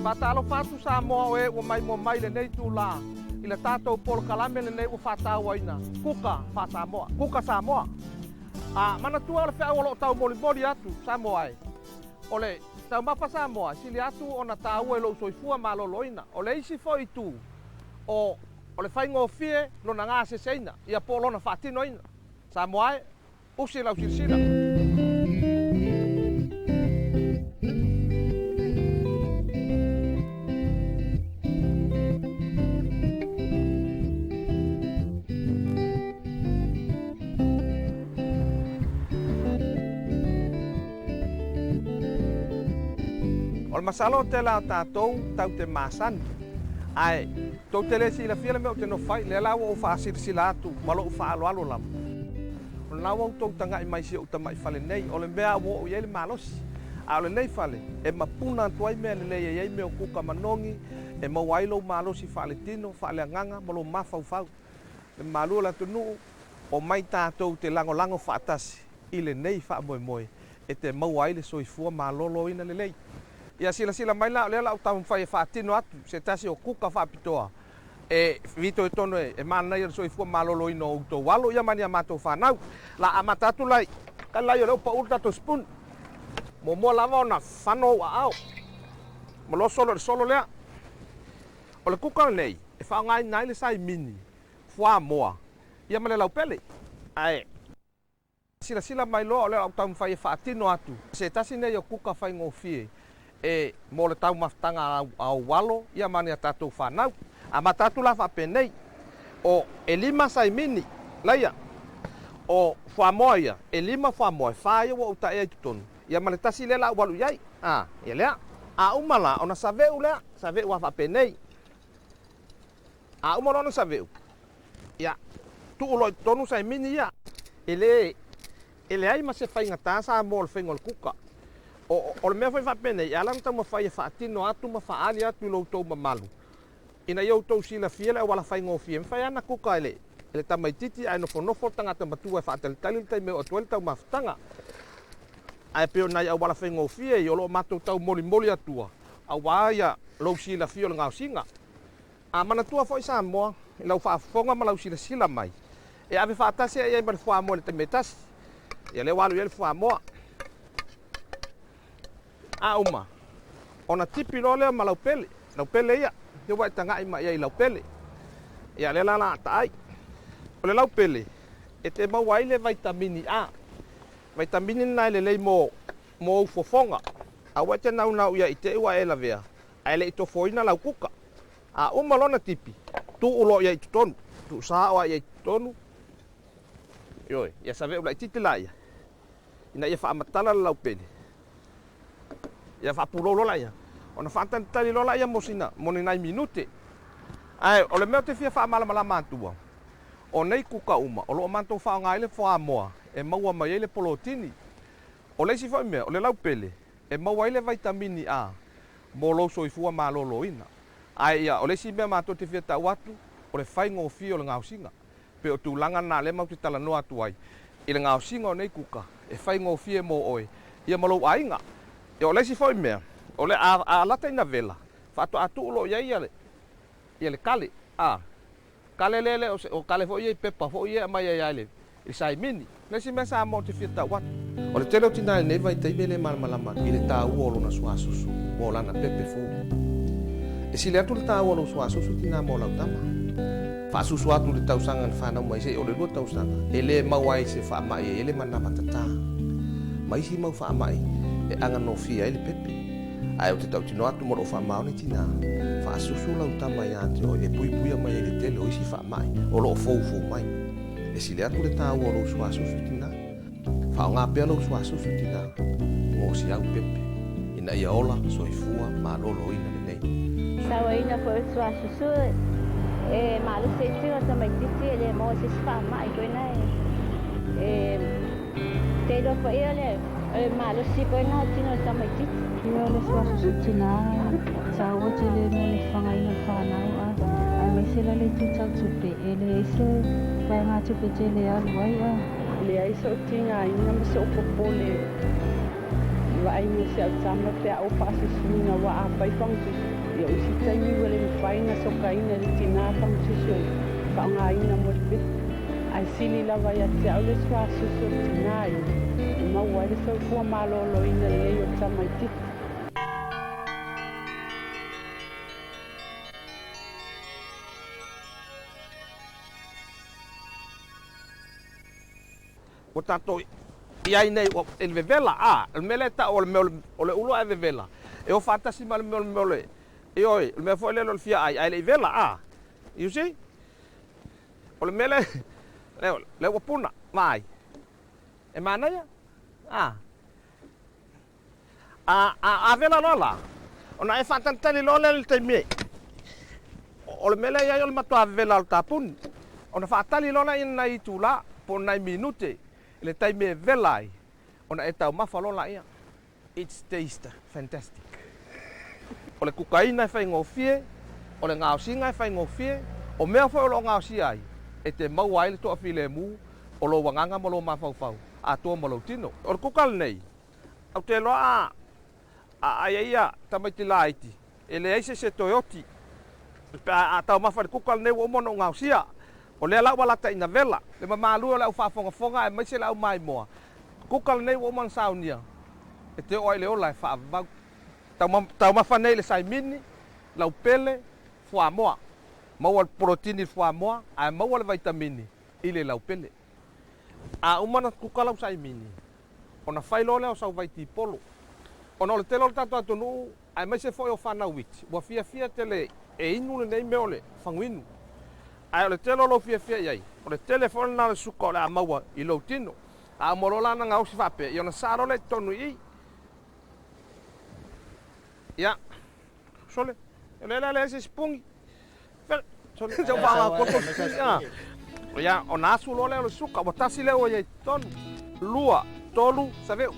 Faatalofa atu Samoa o e ua maimoa mai i lenei itulā i le tatou polokalame lenei ua faatauaina Kuka faa-Samoa, Kuka Samoa. A manatua o le feau o lo o taumolimoli atu Samoa e, o le taumafa Samoa e sili atu ona taua i lou soifua maloloina. O le isi foi itu, o o le faigofie lona gaseseina, ia po o lona faatinoina. Samoa e, usi lau silasila. O le masalo o tele o tatou tau te masani, ae tou te le silafia le mea ou te nofo ai, lea la ua ou faasilasila atu ma lou faaaloalo lava. O lena ua outou taga'i mai i si ou tama'i fale nei, o le mea ua oo i ai le malosi. A o lenei fale, e mapuna atu ai mea lelei e i ai mea o kuka manogi, e maua ai lou malosi faaletino, faaleagaga ma lou mafaufau. Le mamalu o le atunuu, omai tatou te lagolago faatasi i lenei faamoemoe e te maua ai le soifua maloloina lelei. Ia silasila mai la, o lea la ou taumafai e faatino atu se tasi o kuka faapitoa e fitoitonu e manaia le soifua maloloina o outou alo ia ma ni a matou fanau. La amata atu lai, kali lai o lea ua pau le tatou spoon. Muamua lava ona fano ou aao ma loa solo i le solo lea. O le kuka lenei e faaaogaina ai le saimini, fuamoa ia ma le laupele. Ae silasila mai loa o lea o le a ou taumafai e faatino atu se tasi nei o kuka faigofie e mo le taumafataga a ou alo ia ma ni a tatou fanau. Amata atu la faapenei, o e lima saimini laia, o fuamoa ia, e lima fuamoa, e fa ia ua ou taea i totonu, ia ma le tasi lea la ua alu i ai. A, ia lea. A uma la ona save'u lea, save'u lava faapenei. A uma loa ona save'u, ia, tuu loa i totonu saimini ia. E le, e leai ma se faigata Samoa o le faiga o le kuka. O, o le mea foi faapenei, e ala ona taumafai e faatino atu ma faaali atu i lo outou mamalu, ina ia outou silafia le auala faigofie, e mafai lava ona kuka e le, e le tamaitiiti ae nofonofo le tagata matua e faatalitali le taimi e oo atu ai le taumafataga. Ae pei o nai auala faigofie ia o lo o matou taumolimoli atua, aua ia lou silafia o le gaosiga. A manatua foi Samoa i lau faafofoga ma lau silasila mai, e ave faatasi ai ai ma le fuamoa i le taimi e tasi. Ia lea ua alu i ai le fuamoa. A uma, ona tipi loa lea ma laupele, laupele ia, lea ua e taga'i mai i ai i laupele. Ia lea la la a taai. O le laupele, e te maua ai le vaitamini A. Vaitamini lena e lelei mo mo ou fofoga. Aua e te naunau ia i te i ua e lavea, ae le i tofoina lau kuka. A uma lona tipi, tuu loa i ai i totonu, tuusao lava i ai i totonu, ioe, ia save'u laitiiti laia, ina ia faamatala le laupele, ia faapulou loa laia, ona faatalitali loa laia mo sina, mo ni nai minute. Ae o le mea ou te fia faamalamalama atua, o nei kuka uma, o lo o matou faaaoga ai le fuamoa e maua mai ai le polotini. O le isi foi mea, o le laupele, e maua ai le vaitamini A mo lou soifua maloloina. Ae ia, o le isi mea matou te fia tau atu, o le faigofie o le gaosiga. Pei o tulaga na lea matou te talanoa atu ai i le gaosiga o nei kuka, e faigofie mo oe ia ma lou aiga. Ia, o le isi foi mea, o le a, a lata ina vela, faatoa tuu loa i ai ia le, ia le kale, a. Kale lea le o se, o kale foi ia i pepa foi ia e aumai ai lava i le, i le saimini. O le isi mea Samoa ou te fia tau atu. O le tele o tina i lenei vaitaimi e le malamalama i le taua o lona suasusu mo lana pepe fou. E sili atu le taua o lou suasusu tina mo lau tama. Faasusu atu i le tausaga na fanau mai seia o le lua tausaga, e le maua ai se faamai e i ai le manava tatā ma isi mau faamai e aganofie ai le pepe. Ae ou te tautino atu ma lou faamaoni tina, faasusu lau tama ia te oe e puipuia mai ai le tele o isi faamai o lo o foufou mai. E sili atu le taua o lou suasusu tina. Faaaoga pea lou suasusu tina, gosi au pepe, ina ia ola, soifua, maloloina lelei. Sauaina foi o le suasusu e malosi ai tino o tamaititi e le maua se isi faamai koe na e te iloa foi o le malosi koe na o tino o tamaititi. Ia o le suasusu tina e taua tele mo le fagaina o le fanau a aemaise la le itu tau tupe e leai se vaegatupe tele e alu ai a. Leai sou tigaina ma sou popole Vaaiga o si au tama pe a ou faasusuina aua a fai fagasusu, ia o isi taimi ua le mafai ona sokaina e le tinā fagasusu e faaaogaina mo le pefu. Ae sili lava ia te au le suasusu o le tinā ia e maua ai le soifua maloloina lelei o le tamaitiiti. Ua tatou i ai nei i le vevela, a, o le mea lea e tau o le mea o le ulu ae vevela, e o faatasi ma le mea o le mea o le, ioe, o le mea foi lele o le fia ai ae le i vela, a, you see? O le mea lea, lea, lea ua puna, vaai, e manaia, a. A, a, a vela loa la, ona e faatalitali loa lea i le taimi e, o le mea lea e i ai o le matua vevela o le tapuni, ona faatali loa lea i nai itulā po o nai minute i le taimi e vela ai, ona e taumafa loa laia. It's taste fantastic. O le kukaina e faigofie, o le gaosiga e faigofie, o mea foi o lo o gaosia ai, e te maua ai le toafilemu o lou agaga ma lou mafaufau atoa ma lou tino. O le kuka lenei, Ou te iloa a a ai ia tamaiti laiti, e leai se isi e toe oti. Pe a taumafa i le kuka lenei ua uma ona ou gaosia. O lea la ua lata ina vela le mamalu o le au faafogafoga aemaise le au maimoa. Kuka lenei ua uma ona saunia, e te oo ai i le ola e faavavau. Taumafa nei i le saimini, laupele, fuamoa. Maua le polotini i le fuamoa ae maua le vaitamini i le laupele. A uma ona kuka lau saimini, ona fai loa lea o sau vaitipolo. Ona o le tele o le tatou atunuu, aemaise foi o fanau iti, ua fiafia tele e inu lenei mea o le faguinu. Ae o le tele o lou fiafia i ai, o le tele foi lena o le suka o le a maua i lou tino. A uma loa la ona gaosi faapea, ia ona sa loa lea i totonu i i. Ia, sole, o lea la e leai se sipugi. Sole, se ua faagaogoto le sipugi, a. Ia, ona asu loa lea o le suka, ua tasi lea ua i ai i totonu. Lua, tolu, saveu.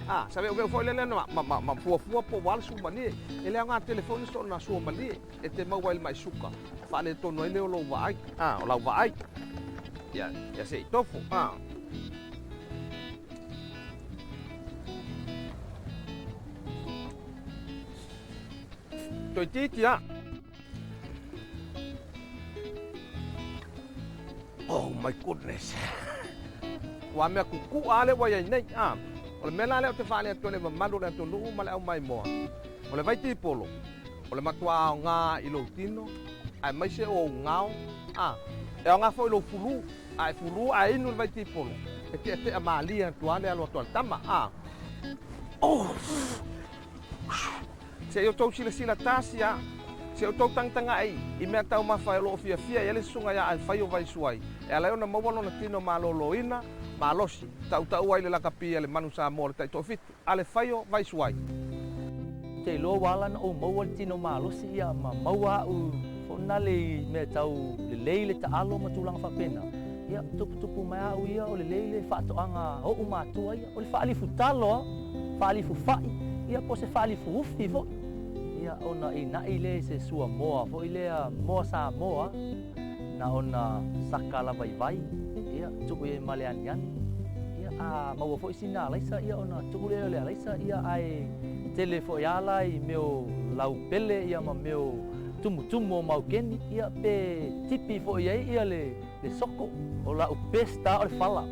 A, saveuveu foi lea ma, ma, ma fuafua po ua a le suamalie. E le aoga tele foi ona suamalie e te maua ai le mai suka, faaletonu ai lea o lou vaai. A, o lau vaai. Ia, ia se i tofu. A. Toeitiiti a. Oh my goodness. Ua mea kukua a lea ua iai nei. A, o le mea la lea ou te faale atu ai i le mamalu o le atunuu ma le aumaimoa, o le vaitipolo, o le matua aoga i lou tino, aemaise o ou gao, a, e aoga foi i lou fulu, a e fulu ae inu le vaitipolo, e teatea malie atu lava le alo atu a le tama, a. Oh! Se i outou silasila tasi a, se i outou tagatagai i mea taumafa o lo o fiafia i ai le susuga ia Alfaio Vaisuai, e ala ai ona maua lona tino maloloina, malosi, tautaua i le lakapi a le Manu Samoa o le Taitoafitu, Alefaio Vaisuai. Ou te iloa ua ala ona ou maua le tino malosi ia ma maua au fonale i mea tau lelei le taalo ma tulaga faapena. Ia, tuputupu mai au ia o lelei le faatoaga a o'u matua ia. O le faalifu talo a, faalifu fa'i, ia po o se faalifu ufi foi. Ia ona ina'i lea i se suamoa foi lea, moa Samoa, na ona saka lava i vai, ia tuu i ai ma le aniani. Ia a maua foi sina alaisa, ia ona tuu lea o le alaisa, ia ae tele foi lava la i mea o laupele ia ma mea o tumutumu o maukeni, ia pe tipi foi i ai ia le soko. O la'u best lava o le fala,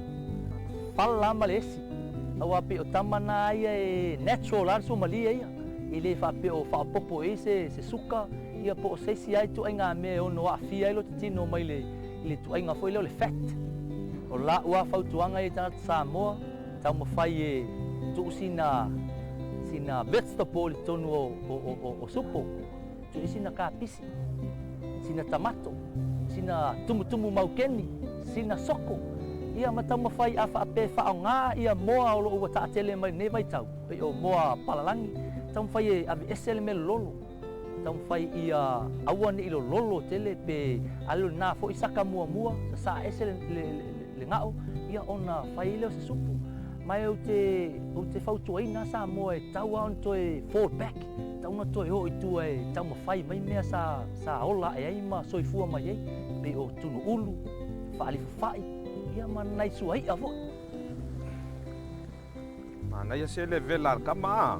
fala ma le esi, auā pei o tama na ia e natural lava le suamalie ia, e le faapea o faaopoopo i ai se suka ia po o se isi lava ituaiga mea e ono aafia ai lota tino mai le i le ituaiga foi lea o le fat. O la'u lava fautuaga ia i tagata Samoa, taumafai e tuu sina vegetable i totonu o supo, tuu i sina kapisi, sina tamato, sina tumutumu maukeni, sina soko, ia ma taumafai a faapea e faaaoga ia moa o loo ua taatele mai lenei vaitau, pei o moa palalagi, taumafai e aveese le mea lololo, taumafai ia aua ne i lololo tele pe a le o lena foi saka muamua, sasaa ese le ga'o, ia ona fai ai lea o se supu. Ma e ou te fautuaina Samoa e tatau lava ona toe fall back, tatau ona toe oo i tua e taumafai mai mea sa ola ae ai ma soifua mai ai, pei o tunuulu, faalifufa'i, ia ma nai suai'a foi. Manaia se le vela a le kama a.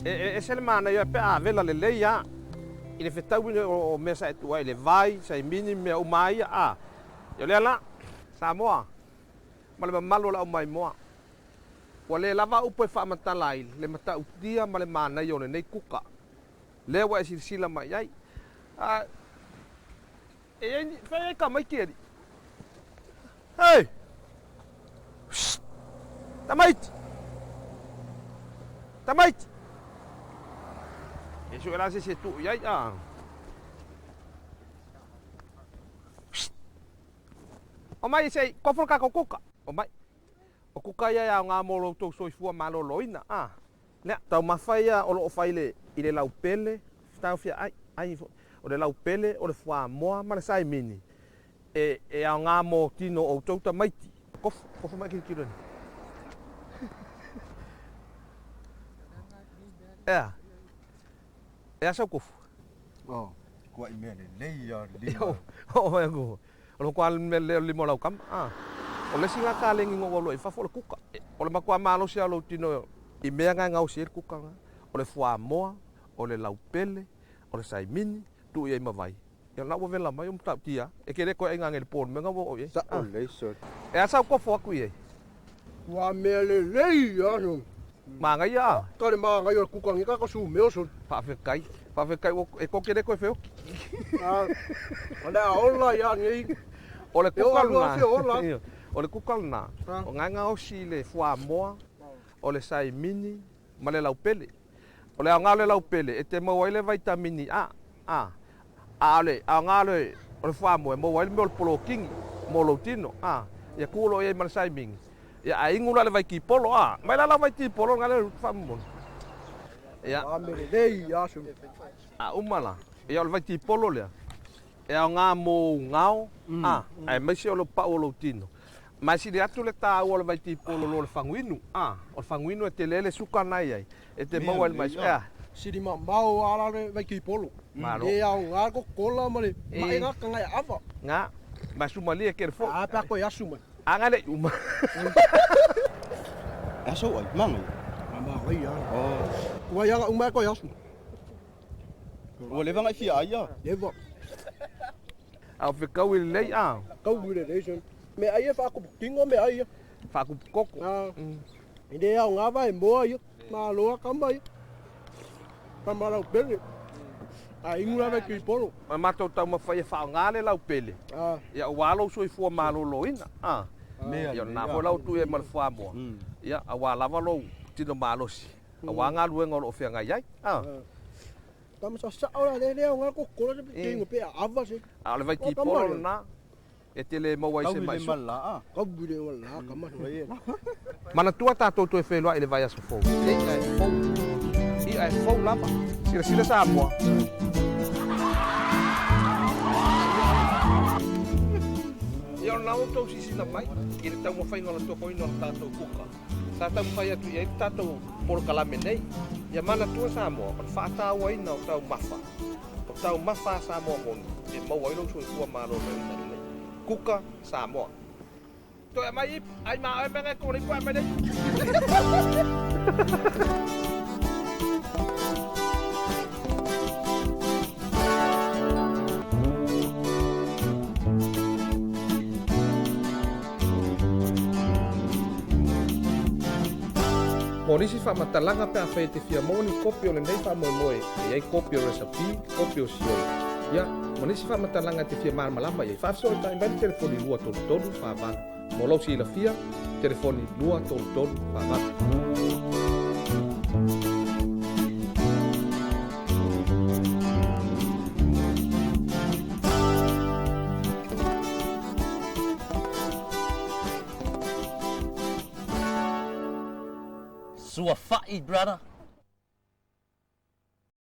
E, e ese le manaia pe a vela lelei a. I le fetauina o mea sa e tuu ai i le vai, saimini ma mea uma a ia a. Ia o lea la, Samoa, ma le mamalu o le aumaimoa. Ua le lava upu e faamatala ai le matautia ma le manaia o lenei kuka. Lea ua e silasila mai i ai. A, e i ai ni, fai ai tamaiti alii. Hei! Shh! Tamaiti! Tamaiti! E sue la se isi e tuu i ai, a. Shh! Omai se i kofo le tatou kuka. Omai. O kuka ia e aoga mo lo outou soifua maloloina, a. Lea, taumafa ia o lo o fai i le laupele, taofia ai, ai foi. O le laupele, o le fuamoa ma le saimini e, e aoga mo tino o outou tamaiti. Kofo, kofo mai kilokilo nei. Ea, ea sau kofu. Oh, kuai mea lelei a le lima. Oo mai aku. O le matua mea lelei o le lima o lau kama. A. O le isi lena taleni na ou alu ai i fafo o le kuka. O le matua malosi lava o lou tino i mea na e gaosi ai le kuka lena. O le fuamoa, o le laupele, o le saimini, tuu i ai ma vai. Ia o lena ua vela mai o matautia, e te le toe aiga nei i le po i le mea lena ua oo i ai. Sao lelei sir. E a sau kofo atu i ai? Ua mea lelei a sona. Manaia a? Ka le manaia o le kuka nei ka sumeo sona. Faafetai, faafetai ua e koke le toe feoti. A, o le a ola ia nei. O le kuka lena, o le kuka lena, o na e gaosi i le fuamoa, o le saimini ma le laupele. O le aoga o le laupele e te maua ai le vaitamini A, a, a o le aoga o le o le fuamoa e maua ai le mea o le polokini mo lou tino, a, ia tu loa i ai ma le saimini, ia ae inu la le vaitipolo, a, mai la lau vaitipolo lena le faamomoli. Ia, a uma la, ia o le vaitipolo lea, e aoga mo ou gao, a, aemaise o le pau o lou tino. Ma e sili atu le taua o le vaitipolo lo le faguinu, a, o le faguinu e tele le suka na i ai, e te maua ai le maisu, ea. Sili mamao ala le vaitipolo. Malo. E aoga le kokola ma le maʻe ga e ava. Ga, ma e sumalie kele foi. A pe a koe asu mai. A ga le i uma. E aso ai, manaia. A manaia. Ua ia ga uma e koe asu. Ua leva ona e fia ai ia. Leva. A o fekau i lelei a. Kau i lelei sona. Mea ai e faakuputino mea ai ia. Faakupukoko. A. E le aoga vae moa ia. Malo a kama ia. Kama laupele. A inu lava e tuipolo. Ma matou taumafai e faaaoga le laupele. A. Ia aua lou soifua maloloina. A. Mea Ia o lena foi la ua tuu i ai ma le fuamoa. Ia aua lava lou tino malosi. Aua galuega o lo o feagai ai. A. Tama sa sao la le lea o ngā kokola se teingo pe ava se. A o le vaitipolo lena e te le maua ai se mai suka. Kau i le malā kama. Manatua tatou toe feiloai i le vaiaso fou. E i'a e fou. I'a e fou lava. Silasila Samoa. Ia o lena ua outou sisina mai i le taumafaiga o le tokoina o le tatou kuka. Sa taumafai atu i ai le tatou polokalame nei. Ia manatua Samoa, o le faatauaina o taumafa, o taumafa a Samoa moni e maua ai lou soifua maloloina lelei. Kuka Samoa. Toe aumai ipu, ai ma oe mea na e kona ipu ae aumai le ipu. Mo nisi faamatalaga pe afai e te fia maua ni kopi o lenei faamoemoe e i ai kopi o resapi, kopi o sioi, ia, ma nisi faamatalaga e te fia malamalama i ai, faafesootai mai le telefoni 2 3 4 8. Mo lou silafia, telefoni 2 3 3 4 8. Suafa'i brother.